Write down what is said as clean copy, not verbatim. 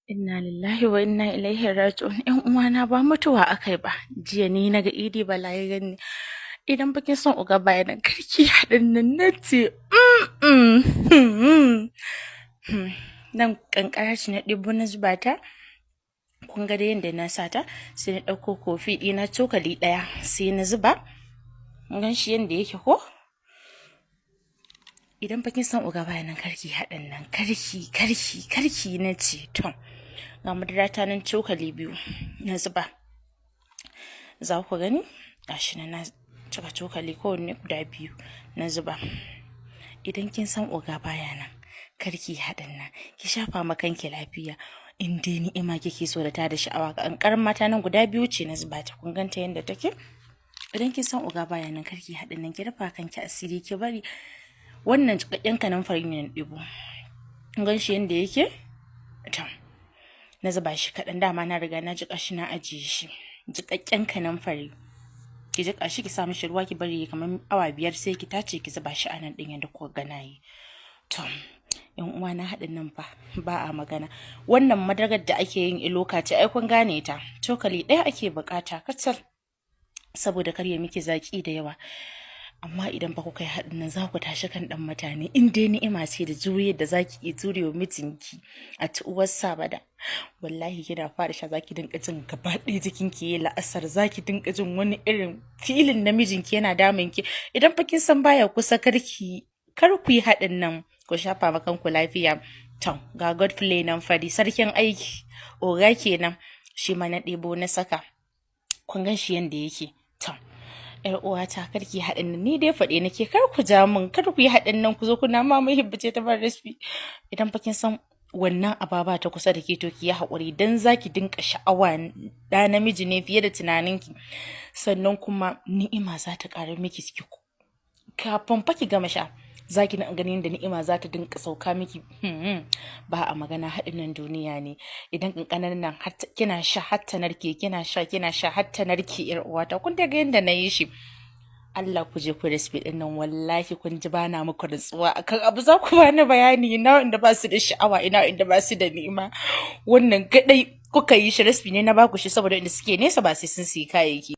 Inna lillahi wa inna ilaihi raji'un. Ƴan uwana, ba mutuwa akai ba. Jiya ni naga Idi Bala ya gani. Idan bakin son uga bayanan karki haɗin nan, nace nan kankara ce na ɗebo na zuba ta. Kun ga dai yadda na sa ta. Sai na ɗauko kofi ɗina, cokali ɗaya, sai na zuba. Gan shi yadda yake ko? Idan bakin son uga bayanan karki haɗin nan, karki, karki, karki, na ce. To, ga madara ta nan, cokali 2 na zuba. Za ku gani, gashi nan na cika cokali kowanne guda biyu na zuba. Idan kin san oga baya nan, karki haɗin nan, ki shafa ma kanki lafiya. In dai ni'ima kike so da ta da sha'awa, kankarar mata nan guda biyu ce na zuba ta. Kun ganta yadda take. Idan kin san oga baya nan, karki haɗin nan, ki rufa kanki asiri, ki bari. Wannan cikakken kanamfari ne na ɗibo. Gan shi yadda yake. To, na zuba shi kaɗan. Dama na riga na jiƙa shi, na ajiye shi. Jiƙaƙƙen kanamfari, ki jiƙa shi, ki sa mishi ruwa, ki bari kamar awa 5, sai ki tace, ki zuba shi a nan ɗin yadda kuka ga na yi. To, yan uwa na, haɗin nan fa ba a magana. Wannan madarar da ake yin iloka ce, ai kun gane ta. Cokali 1 ake buƙata kacal, saboda kar ya miki zaƙi da yawa. Amma idan ba kuka yi haɗin nan, za ku tashi kan ɗan mutane. In dai ni'ima ce da juriyar da zaki iya jurewa mijinki a ci uwar sabada, wallahi kina fara sha zaki dinka jin gaba ɗaya jikinki yayi la'asar, zaki dinka jin wani irin feeling na mijinki yana damun ki. Idan fa kin san baya kusa, karki, kar ku yi haɗin nan, ku shafa ma kanku lafiya. To, ga God play nan fari, sarkin aiki, oga kenan, shi ma na ɗebo na saka. Kun gan shi yanda yake. To, yar uwata, kar ki haɗin nan. Ni dai faɗe nake, kar ku ja min, kar ku yi haɗin nan ku zo kuna ma muhibbace ta bar recipe. Idan fa kin san wannan ababa ta kusa da ke, to ki yi haƙuri, dan zaki dinka sha'awa ɗa namiji ne fiye da tunaninki. Sannan kuma ni'ima za ta ƙara miki ciki. Kafin fa ki gama sha, zaki na ganin da ni'ima za ta dinka sauka miki. Ba a magana, haɗin nan duniya ne. Idan ƙanƙanan nan kina sha har ta narke, kina sha, kina sha har ta narke. Yar uwata, kun ga yadda na yi shi. Allah, ku je ku recipe din nan. Wallahi kun ji bana muku rantsuwa akan abu, za ku bani bayani ina wanda ba su da sha'awa, ina wanda ba su da ni'ima. Wannan kadai kuka yi shi, recipe ne na baku shi saboda inda suke nesa ba sai sun siyi kayayyaki.